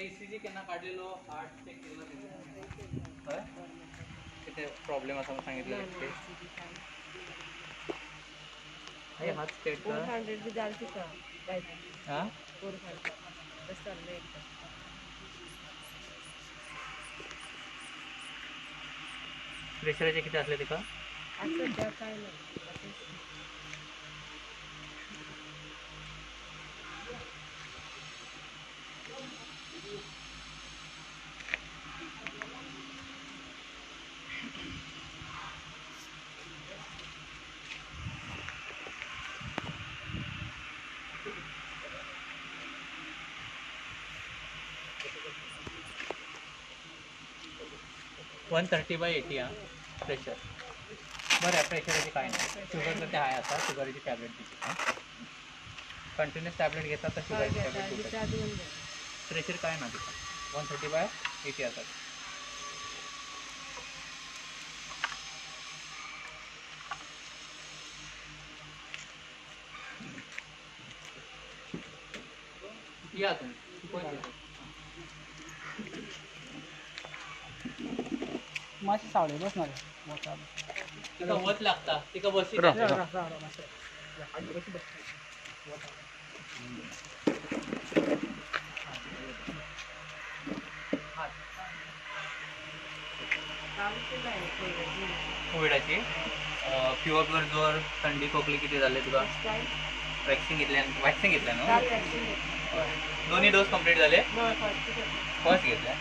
ECG केन्ना काडलेलो, heart check केलो? हय, कितें प्रॉब्लेम आसा म्हणून सांगितलें? हे हात स्ट्रेट कर. 400 बी जालें तिका. हां, 400 बस चाललें एकदां. प्रेशराचे कितें आसलें तिका? आतां सद्या कांय ना. One thirty by eighty. हा, प्रेशर बरें, प्रेशराचे कांय ना. शुगर तर ते हाय आसा, शुगराची टॅबलेट दिली. कंटिन्युअस टॅबलेट घेता तर शुगराची टॅबलेट दिवपाची. प्रेशर कांय ना तिका, 130/80 आसा. या तुम्ही. मातशें सावळे बसना रे वता. तिका वत लागता, तिका बसी. कोविडाची फिवर, जोर, थंडी, खोकली कितें जालें तुका? वॅक्सिन घेतल्या? वॅक्सिन घेतल्या न्हू? दोन्ही डोस कंप्लीट झाले? फर्स्ट घेतल्या.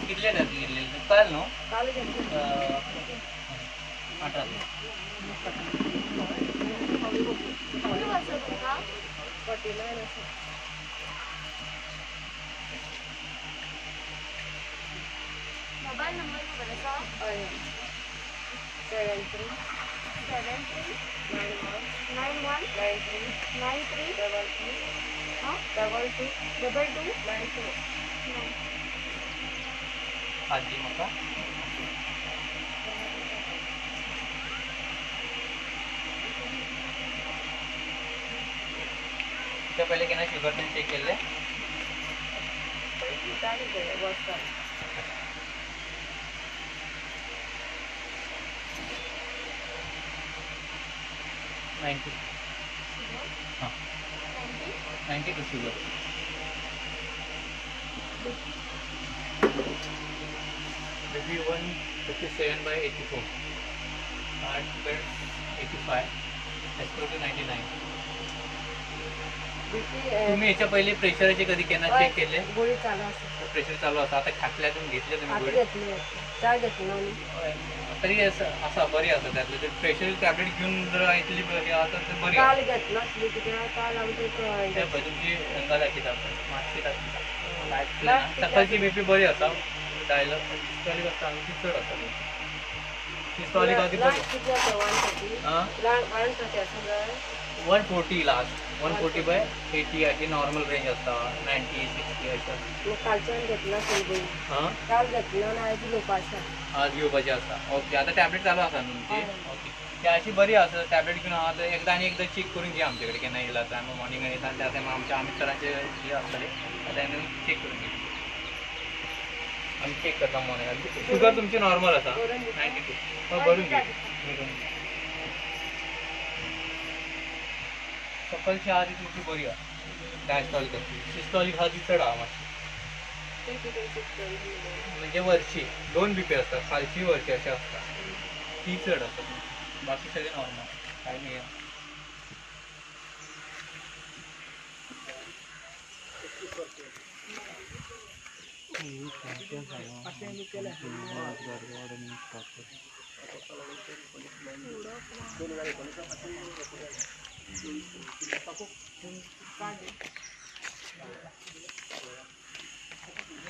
कितले तारखेक घेतलेले? काल न्हू? 18. मोबायल नंबर खबर आसा? 73 73 91 91 93 93 22 हां 22 22 94. आजी म्हाका तुच्या पयलीं केन्ना शुगर तेन चॅक केल्लें? बसता. 90. हां, 92 sugar. BP 157/84, heart rate 85, SpO2 99. तुम्ही याच्या पहिले प्रेशराचे कधी केन्ना चेक केले? गोळी चालू आसा. प्रेशर चालू आसा. आता खातल्या तुम्ही, घेतले तुम्ही गोळी? घेतली, चार घेतली न्हू. तरी आसा, बरी आसा. त्यातले ते प्रेशर टॅबलेट घेवन जर इतली बरी आसा तर बरी. काल घेतलं आसली कित्याक काल आमकां ते पळय तुमची हांगा दाखयता, मातशी दाखयता. सकाळची बीपी बरी आसा. डायलॉग सिस्टॉलिक आसता ती चड आसा. सिस्टॉलिक आसा ती बरी. 140 लास्ट, 140/80 अशी नॉर्मल रेंज आसता. 90 60 अशें. कालच्यान घेतला. काल घेतला आनी आयज घेवपा आसा. आज घेवपाची आसा. ओके, आतां टॅबलेट चालू आसा न्हू तुमची? ओके, ती अशी बरी आसा. टॅबलेट घेवन आहा तर एकदां आनी एकदां चॅक करून घे आमचे कडेन केन्ना येयला तर. आमी मॉर्निंग येता आनी त्या टायमार आमच्या अमित सरांचे हे आसतले, त्या टायमार चॅक करून घे. आमी चॅक करता मॉर्निंग. शुगर तुमची नॉर्मल आसा, 92. भरून घे. सकलची आहा ती तुमची बरी आहा, डायस्टॉलिक आसली. सिस्टॉलिक आहा ती चड आहा मातशी. म्हणजे वरची दोन बीपी असतात, खालची वरची अशी असतात, ती चड आसता. बाकी सगळे नॉर्मल, काय नाही.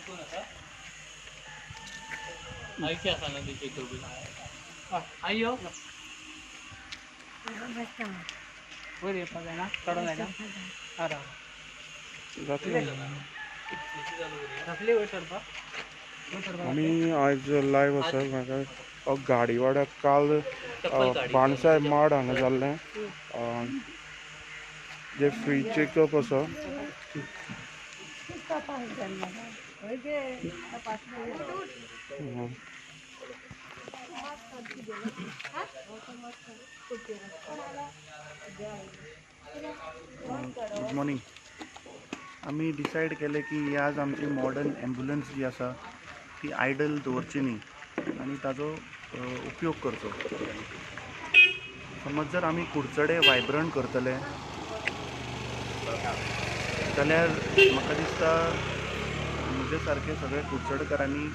कोण आसा? आईची आसा ना ती चेक करपी? आई यो. वयर येवपाक जायना, चडोंक जायना. आं, जातली वयर चडपाक. आमी आयज लायव आसा. म्हाका गाडीवाड्याक काल बाणसाहेब माड हांगा जाल्लें जे फ्री चेकअप आसा. Good morning. आमी डिसायड केलें की आज आमची मॉडर्न ॲम्ब्युलन्स जी आसा ती आयडल दवरची न्ही आनी ताजो उपयोग करचो. समज जर आमी कुडचडे वायब्रंट करतले जाल्यार म्हाका दिसता म्हजे सारके सगळे कुडचडकारांनी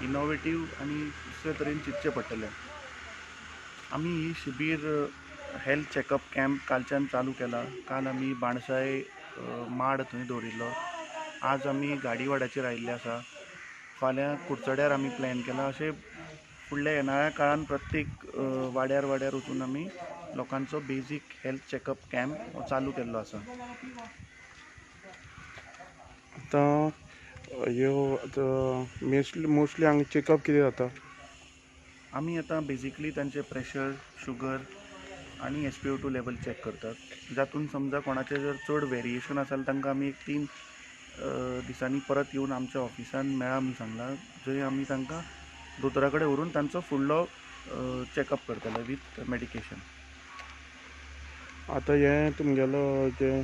इनोवेटीव आनी दुसरे तरेन चिंतचें पडटलें. आमी ही शिबीर हेल्थ चॅकअप कॅम्प कालच्यान चालू केला. काल आमी बाणसाय माड थंय दवरिल्लो. आज आमी गाडीवाड्याचेर आयिल्ले आसा. फाल्यां कुडचड्यार आमी प्लॅन केला. अशें फुडल्या येणाऱ्या काळान प्रत्येक वाड्यार वाड्यार वचून आमी लोकांचो बेजीक हेल्थ चॅकअप कॅम्प हो चालू केल्लो आसा. आतां ह्यो आतां मोस्टली हांगा चॅकअप कितें जाता? आमी आतां बेजिकली तांचे प्रेशर, शुगर आनी SpO2 level check करतात. जातून समजा कोणाचें जर चड वेरिएशन आसा जाल्यार तांकां आमी एक 3 दिसांनी परत येवन आमच्या ऑफिसान मेळा म्हूण सांगलां, जंय आमी तांकां दोतोरा कडेन व्हरून तांचो फुडलो चॅकअप करतले वीथ मेडिकेशन. आतां हें तुमगेलो जें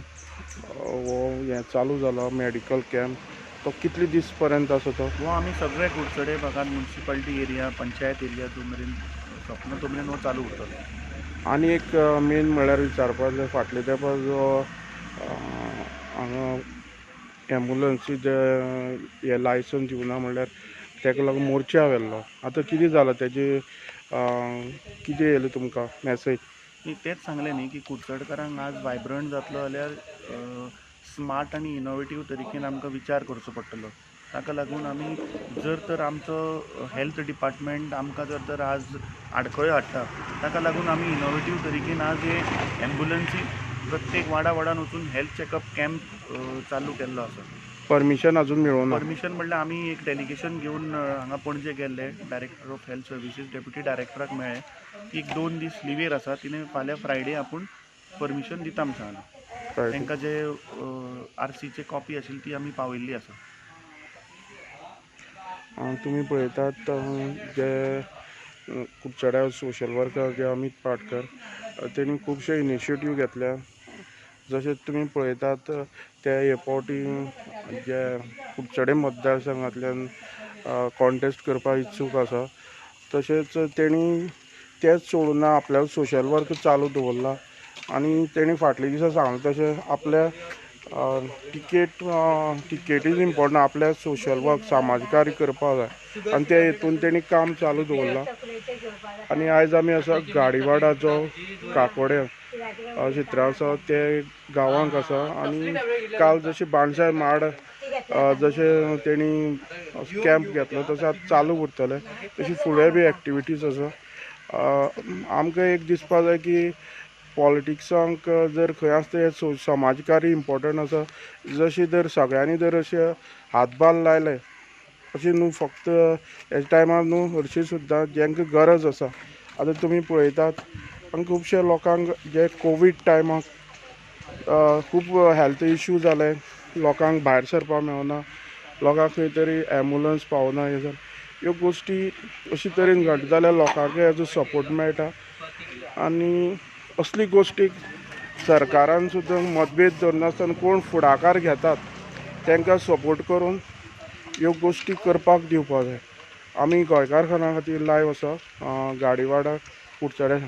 हो हें चालू जाला मेडिकल कॅम्प, तो कितले दीस पर्यंत आसा तो? हो आमी सगळे कुडचडे भागान मुन्सिपालिटी एरिया, पंचायत एरिया जो मेरेन सोंपना तो मेरेन हो चालू उरतलो. आनी एक मेन म्हळ्यार विचारपाक जाय, फाटले तेंपार जो हांगा एम्बुलन्सी जे हे लायसन्स दिवना म्हणल्यार ताका लागून मोर्चा व्हेल्लो. आतां कितें जालां तेजे, कितें येयलें तुमकां मॅसेज? न्ही, तेंच सांगलें न्ही की कुडचडकारांक आज वायब्रंट जातलो जाल्यार स्मार्ट आनी इनोवेटीव तरिकेन आमकां विचार करचो पडटलो. ताका लागून आमी जर तर आमचो हेल्थ डिपार्टमेंट आमकां जर तर आज आडखळ्यो हाडटा, ताका लागून आमी इनोवेटीव तरिकेन आज हे एम्बुलन्सी प्रत्येक वाडा वाडान वचून हेल्थ चॅकअप कॅम्प चालू केल्लो आसा. परमिशन अजून मेळूंक ना? परमिशन म्हणल्यार आमी एक डेलिगेशन घेवन हांगा पणजे गेल्ले, director of health services deputy डायरेक्टराक मेळ्ळे. ती एक 2 दीस लिवेर आसा, तिणें फाल्यां फ्रायडे आपूण परमिशन दिता म्हूण सांगलां. तांकां जे आरसीचे कॉपी आशिल्ली ती आमी पावयल्ली आसा. तुमी पळयतात जे कुडचड्या सोशल वर्कर जे अमीत पाटकर, तेणी खुबशे इनिशिएटीव घेतल्या. जशें तुमी पळयतात ते हे फावटी जे कुडचडे मतदारसंघांतल्यान कॉन्टेस्ट करपाक इत्सूक आसा. तशेंच तेणी तेंच सोडून ना, आपल्या सोशल वर्क चालू दवरला आनी तेणी फाटल्या दिसा सांगलें तशें आपल्या टिकेट is important, आपल्या सोशल वर्क समाज कार्य करपाक जाय आनी ते हितून तेणी काम चालू दवरलां. आनी आयज आमी आसा गाडीवाडा जो काकोडे क्षेत्र आसा ते गांवांक आसा. आनी काल जशें बाणसाय माड जशें तेणी कॅम्प घेतलो तशें आतां चालू उरतलें, तशी फुडें बी एक्टिविटीज आसा. आमकां एक दिसपा जाय की पॉलिटिक्सांक जर खंय आसता हें समाज कार्य इम्पोर्टंट आसा. जशें जर सगळ्यांनी जर अशें हातभार लायले अशें न्हू फक्त ह्या टायमार न्हू, हरशीं सुद्दां जांकां गरज आसा. आतां तुमी पळयतात आनी खुबशे लोकांक जे कोवीड टायमाक खूब हेल्थ इश्यू जाले, लोकांक भायर सरपाक मेळना, लोकांक खंय तरी एम्बुलन्स पावना, हे जालें. ह्यो गोश्टी अशे तरेन घडटा जाल्यार लोकांकय हेजो सपोर्ट मेळटा. आनी असली गोश्टीक सरकारान सुद्दां मतभेद दवरनासतना कोण फुडाकार घेतात तांकां सपोर्ट करून ह्यो गोश्टी करपाक दिवपाक जाय. आमी गोंयकारखाना खातीर लायव आसा गाडीवाडा कुडचड्या.